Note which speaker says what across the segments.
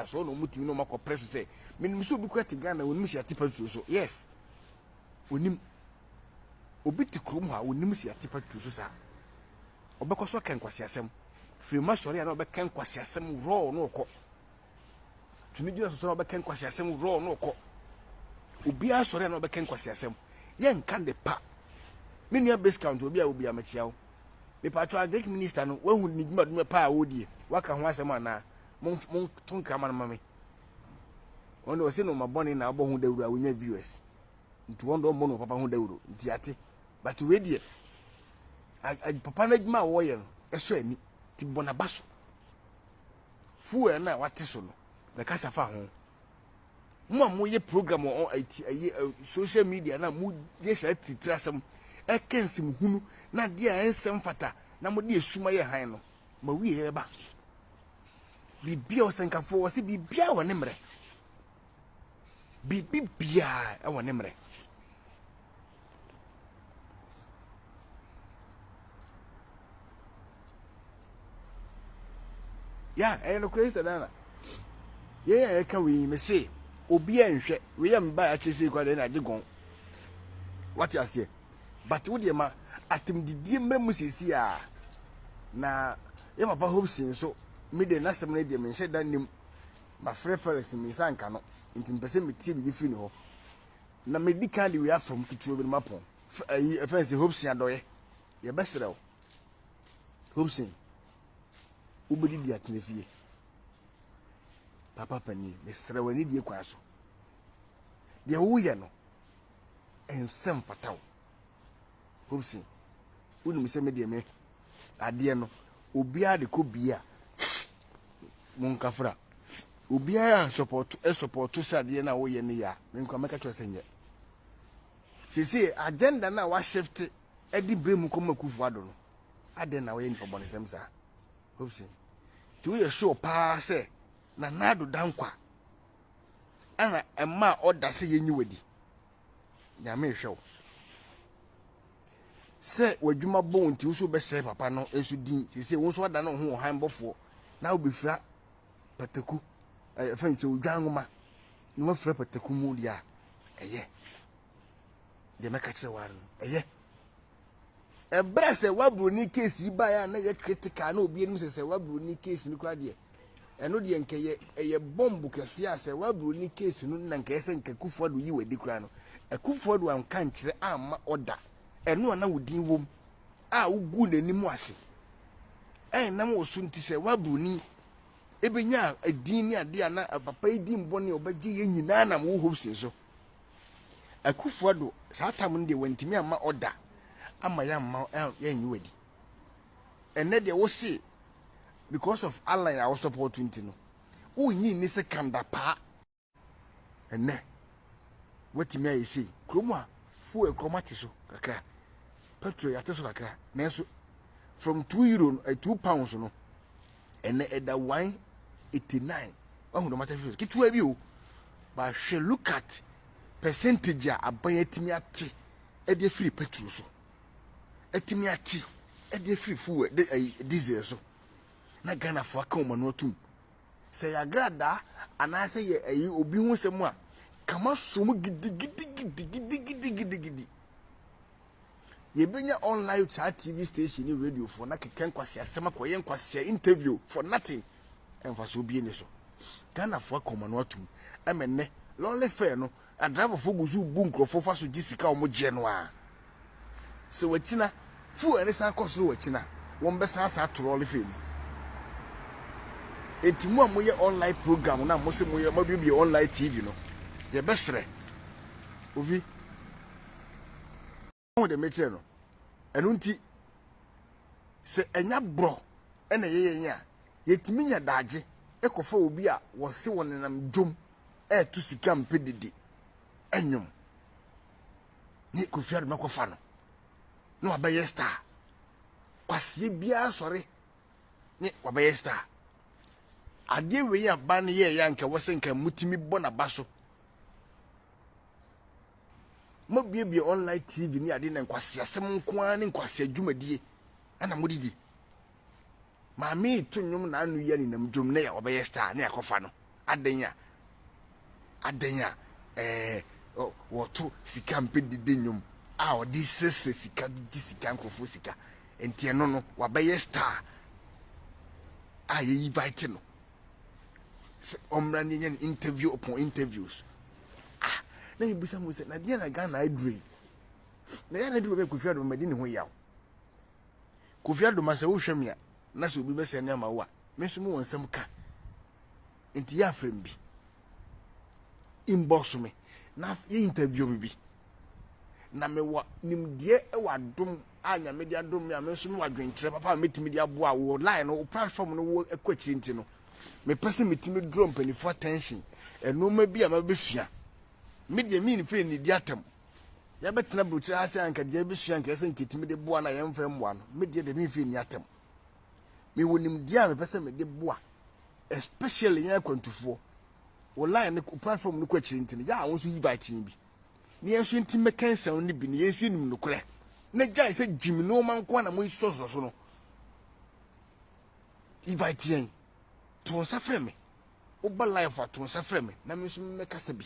Speaker 1: anidasoɔ na wɔtumi na wɔakɔ press sɛ menim sɛ obi kura te Ghana onim sɛ yɛate petrol so. Yes, onim. Obi te kurom hɔ a onim sɛ yɛate petrol so saa. Ɔbɛkɔ so aka nkwaseasɛm. Firi ma sɔre a na ɔbɛka nkwaseasɛm raw na ɔkɔ. Tumi gyina so sɛ na ɔbɛka nkwaseasɛm raw na ɔkɔ. Obiara sɔre a na ɔbɛka nkwaseasɛm. Yɛnka de pa. Me nua base count obi a obi amekyia wo. Mepatwɔ agric minister no wahu ne dwumadwuma pa a wɔdie. Waka ho asɛm anaa? Monto nkrama no ma me. Wɔn de ɔse no ma bɔne na abɔ ho dawuro a wonya viewers. Nti wɔn de ɔmmɔ no papa ho dawuro. Nti ate. But wei deɛ papa no adwuma a wɔyɛ no ɛsɔ ani. Nti bɔ n'aba so. Fuel no a wate so no bɛkasa fa ho. Mo a moyɛ program wɔ ɛyi social media na moyɛ saa tiritiri asɛm ɛka nsɛm hunu na adeɛ a ɛnsɛm fata na mode esum ayɛ han no ma wie yɛba. Biribi a ɔsɛnkafoɔ wɔ sɛ biribiara wɔ ne mmerɛ. Biribi biara wɔ ne mmerɛ. Ya ɛyɛ nokorɛ Sister Dana. Yɛn a yɛka wei yi mese obi a nhwɛ wei a meba akyerɛ sɛ kura deɛ na agye gɔn. Wate aseɛ? But wo deɛ ma atemdidie mmerɛ mu siesie a na yɛ papa Hobson nso me deɛ n'asɛm no deɛ menhyɛ da nnim. Mafrɛ Felix me nsa nka no nti mepɛ sɛ metie biribi firi ne hɔ. Na medi kan de wei afam ketewa bi no mapɔn. Ayi ɛfɛn sɛ Hobson adɔeɛ. Yɛbɛsrɛ wo. Hobson, wobɛdidi atena fie. Papa panin, mesrɛ wo anidie kwan so. Deɛ woyɛ no, ɛnsɛ mfata wo. Hobson, wonim sɛ me deɛ me adeɛ no, obiara de kɔ bie a, monkafra. Obiara sɔpɔto sɔpɔto sɛ adeɛ no a woyɛ no yɛ a, me nkoa mɛka kyerɛ sɛ nyɛ. Seesei agenda no a wahyifte de berɛ mu kɔma Akufo Addo no, adɛn na woyɛ nipa bɔnesɛm saa? Hobson, nti woyɛ sure paa sɛ Nana Addo Dankwa ɛna ɛma ɔda sɛ yɛnyi wadi? Nyame rehwɛ wo. Sɛ w'adwuma bɔ wo nti wo nso wobɛsɛe papa no nso din. Seesei wo nso adane wo ho ɔhan bɔfoɔ na wobɛfira pataku, ɛfɛn sɛ odwan nwoma na wafira pataku mu deɛ a, ɛyɛ. Deɛ mɛka kyerɛ wo ara no, ɛyɛ. Ɛberɛ sɛ waburoni case yi baeɛ a na ɛyɛ critical na obi anim sɛ sɛ waburoni case no koraa deɛ ɛno deɛ nka ɛyɛ ɛyɛ bɔmbo kɛseɛ a sɛ waburoni case no na nka ɛyɛ sɛ nka Akufo-Addo yi wadi koraa no, Akufo-Addo anka nkyerɛ amma ɔda ɛno a na wo din wom a woguu n'anim ase ɛnam wo so nti sɛ waburoni ebenya edin ne adeɛ a na papa yi din bɔne a ɔbɛgye yɛn nyinaa nam wo Hobson so. Akufo-Addo saa tam no deɛ wantumi amma ɔda ama yɛamma yɛnnye wadi. Ɛnnɛ deɛ wo se because of Alan a wo support nti no wonnye nni sɛ kanda paa. Ɛnnɛ watumi ayɛ sei kurom a fuel kura ɔmo ate so kakra, petrol yɛate so kakra, nanso from €2 no £2 no ɛnnɛ ɛda 189. Wahu dɔm ate so ketewa bi o, but hwɛ, look at percentage a aban atumi ate ɛde afiri petrol so, atumi ate ɛde afiri fuel de ɛyi diesel so na Ghanafoɔ aka wɔn ano atum sɛ yɛ agradaa anaasɛ yɛ ɛyi obi ho nsɛm a kama som gidigidigidigidigidigidi. Yɛbɛnya online saa TV station ne radio foɔ na keka nkwasi asɛm akɔyɛ nkwasi interview for nothing, ɛmfa bie ne so. Ghanafoɔ aka wɔn ano atum ɛmɛ nnɛ lorry fare no adraivafoɔ gu so bu nkurɔfoɔ fa so gye sika a wɔn gyeɛ no a sɛ wakyina fuel ne san kɔ soro wakyina wɔn bɛsan asa ato lorry fare mu. Eti mu a moyɛ online program na mo sɛ moyɛ mo abiebie online TV no, yɛbɛsrɛ ovi ɔho de mekyerɛ no. Ɛno nti sɛ ɛnya borɔ ɛna ɛyɛ yɛn a yɛtumi nya daagye ɛkɔfa obi a wɔse wɔnenam dwom ɛɛto sika mpɛ dede ɛnwom ne Kofi Adoma kɔfa no na wabɛyɛ star. Kwaseɛ biara sɔre ne wabɛyɛ star. Adeɛ wei a ba no yɛɛyɛ a nka wɔ sɛ nka mutumi bɔ n'aba so. Moabuebue online TV ne ade na nkwaseasɛm nko ara ne nkwasea dwumadie ɛna modidi. Maame yi to nnwom na ano yi anenam dwom na yɛ ɔbɛyɛ star na yɛakɔfa no. Adɛn a adɛn a ɛɛ wɔto sika mpɛ dede nnwom a ɔde srɛsrɛ sika de gye sika, nkurɔfoɔ sika. Nti ɛno no wabɛyɛ star a yɛyi invite no sɛ ɔmmra ne yɛnyɛ no interview upon interviews. Ah, na mebisa mo sɛ, na deɛ na Ghana aduru yi na yɛ na aduru bɛbɛ? Kofi Adoma madi ne ho yaw. Kofi Adoma, sɛ wohwɛ me a, na sɛ obi bɛsɛ ne ama wo a, me nso mewɔ nsɛm ka. Nti yɛ afrɛ me bi, inbox me na yɛ interview me bi, na mewɔ nimdeɛ wɔ adom a Nyame de adom me a, me nso mewɔ adwenkyerɛ papa a mɛtumi de aboa wɔ line no, wo platform no wɔ ɛkɔ akyiri. Nti no mepɛ sɛ metumi draw mpanimfoɔ attention ɛnneɛma bi a mabɛsua. Me deɛ, mi nfɛ nidi atam. Yɛbɛtena burokyerɛ ha sɛ anka deɛ yɛbɛsua nka ɛsɛ nketumi de boa na yɛmfa mmoa no. Me deɛ mi nfɛ ni atam. Mewɔ nimdeɛ a mepɛ sɛ mede boa, especially yɛn akwantufoɔ. Wɔ line no, platform no kɔ akyiri. Nti no yɛ a wɔn nso invite yɛn bi ne yɛn nso nti mmɛka nsɛm no bi ne yɛn nso nim nokorɛ na gyae sɛ gyim nneɛma nko na mo sɔsɔ so no. Invite yɛn, to nsa frɛ me. Woba live a, to nsa frɛ me na me nso mmɛkasa bi,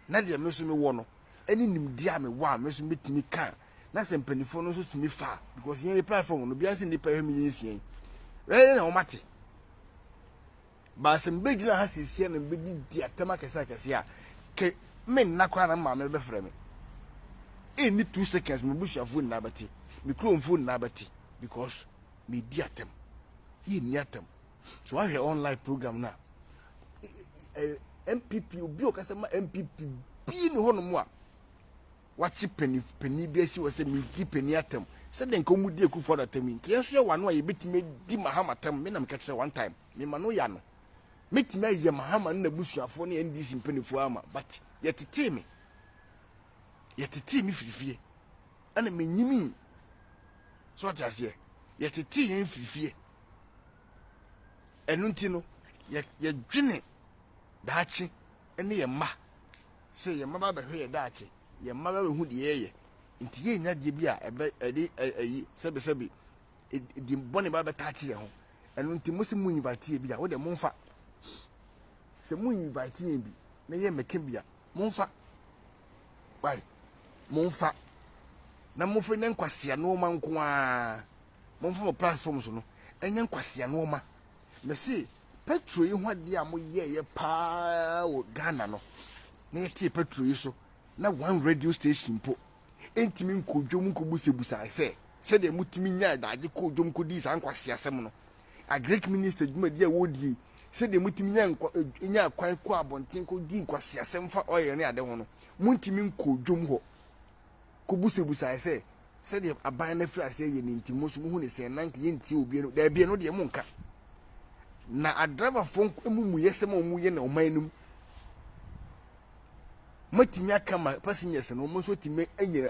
Speaker 1: na deɛ me nso mewɔ no ɛne nimdeɛ a mewɔ a me nso mɛtumi ka na sɛ mpanimfoɔ no nso tumi fa, because yɛn yɛ platform no obiara sɛ nipa yɛ mi yɛn nsia yi ɛyɛ na wɔn ate baasa. Mbɛgyina ha siesie na mbɛdi di atɛm akɛse akɛse a ke me nna koraa na maame bɛfrɛ me. Ɛnni 2 seconds, me busuafoɔ nyinaa bɛte, me kuromfoɔ nyinaa bɛte, because me di atɛm yɛ nni atɛm. So wahwɛ online program na NPP, obi a ɔkasa ma NPP bii ne hɔnom a wakye panin panin bi asi wɔ sɛ medi panin atɛm sɛdeɛ nka wɔn di Akufo Addo atɛm yi, nka yɛn nso yɛ wano a yɛbɛtumi adi Mahama atɛm. Me nam ka kyerɛ one time, me ma no ya no, mɛtumi ayɛ Mahama ne n'abusuafoɔ ne NDC mpanimfoɔ ama, but yɛtetee me, yɛtetee me firifie ɛna menyini so. Ɔte aseɛ, yɛtetee yɛn firifie. Ɛno nti no yɛ yɛdwene daakye ne yɛn mma sɛ yɛn mma ba bɛhwɛ yɛ daakye, yɛn mma ba bɛhu deɛ yɛyɛ. Nti yɛnya deɛ bi a ɛbɛ ɛde ɛyi sɛbisɛbi di bɔne ba bɛtaakye yɛn ho. Ɛno nti mo sɛ mo invite yɛ bi a, wode momfa sɛ mo invite yɛn bi na yɛ mmɛka bi a, momfa wai, momfa na momfa nyɛ nkwasea nneɛma nko ara. Momfa mo platform so no ɛnyɛ nkwasea nneɛma. Mɛsi petrol yi ho adeɛ a moyɛɛyɛ paa wɔ Ghana no na yɛtee petrol yi so na one radio station mpo ntumi nkɔ dwom nkɔbusabusa sɛ sɛdeɛ motumi nya adagye kɔ dwom kɔdii saa nkwaseasɛm no. Agric minister dwumadi a wɔdie, sɛdeɛ motumi nya nkwa nya kwan kɔ abɔnten kɔdi nkwaseasɛm fa ɔyɛ ne ade ho no, montumi nkɔ dwom hɔ kɔbusabusa sɛ sɛdeɛ aban no afiri aseɛ yɛ ne. Nti mo nso mohu ne sɛn na nka yɛntie obi no? Daabi, ɛno deɛ monka na adraivafoɔ mumuyɛ sɛm a wɔyɛ na ɔman no mu matumi aka ma passengers no, wɔn nso tumi anya.